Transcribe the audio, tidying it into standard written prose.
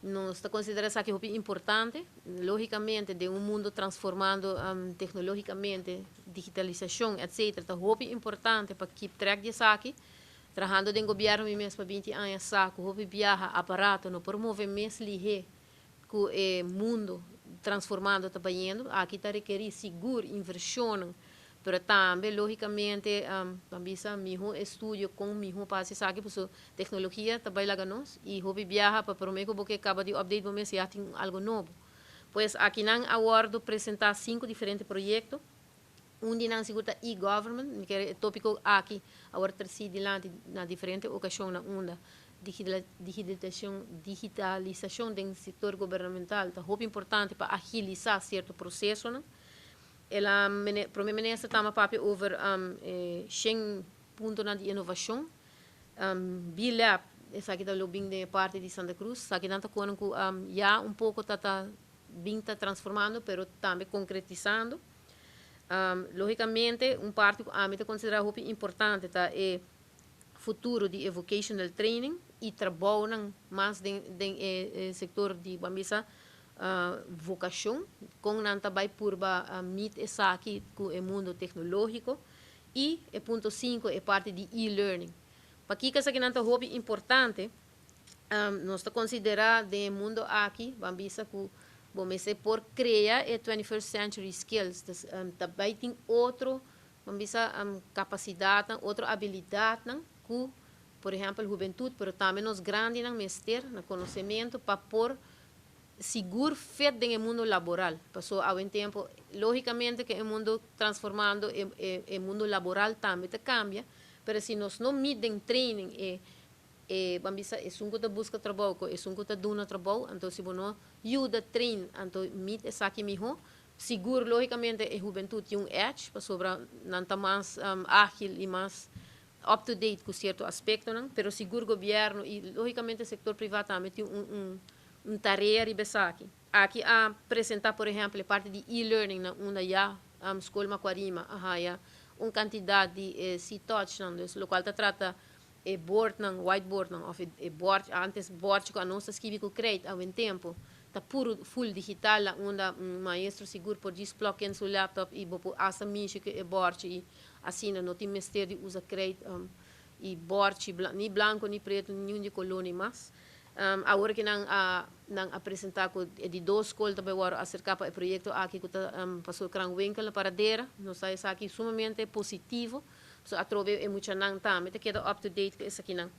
Nos ta considera esaki hopi importante, logicamente, den un mundo transformando tecnologicamente, digitalisacion, etc. Ta hopi importante pa keep track di esaki. Trahando den gobierno mi mes pa 20 aña, sa cu hopi biaha aparato no por move mes lihe cu e mundo transformando ta bayendo. Aki ta rekeri sigur inversion, pero tambe logicamente tambe miho estudio con miho pa esaki, pasobra tecnologia tambe laga nos y hopi biaha pa prome cu caba di update bo mes ya tin algo nobo. Pues aki nan a wordo presenta cinco diferente proyecto. Un di nan sigur ta e-government, cu e topico aki a wordo treci dilanti na diferente ocasion, na unda digitalisacion di sector gubernamental ta hopi importante pa agilisa cierto proceso, no? El a prome minister tambe a papia over 100 punto di inovacion. B-Lab, esaki ta bin di parti di Santa Cruz, esaki nan ta cu ya un poco ta bin ta transformando, pero tambe concretisando. Logicamente, un parti cu ami ta considera hopi importante ta e futuro di vocational training y trabou mas den sector di, ban bisa, vocacion, con nan ta bay purba meet esaki cu e mundo tecnologico. Y e punto 5 e parti di e-learning. Pakico esaki nan ta hopi importante? Nos ta considera den mundo aki, ban bisa, cu bo mester por crea e 21st century skills, tambe tin otro, ban bisa, capacidad, otro habilidad cu, por ehempel, hubentud, pero tambe nos grandinan mester na conocemento pa por sigur fit den mundo laboral. Pasobra un tempo, logicamente cu e mundo transformando, e mundo laboral tambe ta cambia, pero si nos no meet den training e, ban bisa, esun cu ta busca trabou, esun cu ta duna trabou, anto si bo no yuda train, anto meet esaki miho, sigur, logicamente, e hubentud tin un edge, pasobra nan ta mas agil y mas up to date cu cierto aspecto, no? Pero sigur gobierno y logicamente sector priva tambe tin un tarea riba esaki. Aki a presenta, por ehempel, parti di e-learning na unda ya Scol Macuarima a haya un cantidad di C-touch, dus locual ta trata e board nan, whiteboard nan, of e board, antes board cu nos skirbi cu krijt a un tempo, ta puro full digital, unda un maestro sigur por plug in su laptop y bo por hasta mishi cu e board y asina no tin mester di usa krijt y board ni blanco ni preto, ningun di color ni mas. Awor cu nan a presenta cu di dos scol tambe awor acerca pa e proyecto aki cu ta paso Kranwinkel na Paradera, nos ta aki sumamente positivo. So atrobe e muchanan tambe ta keda up to date cu esaki nan.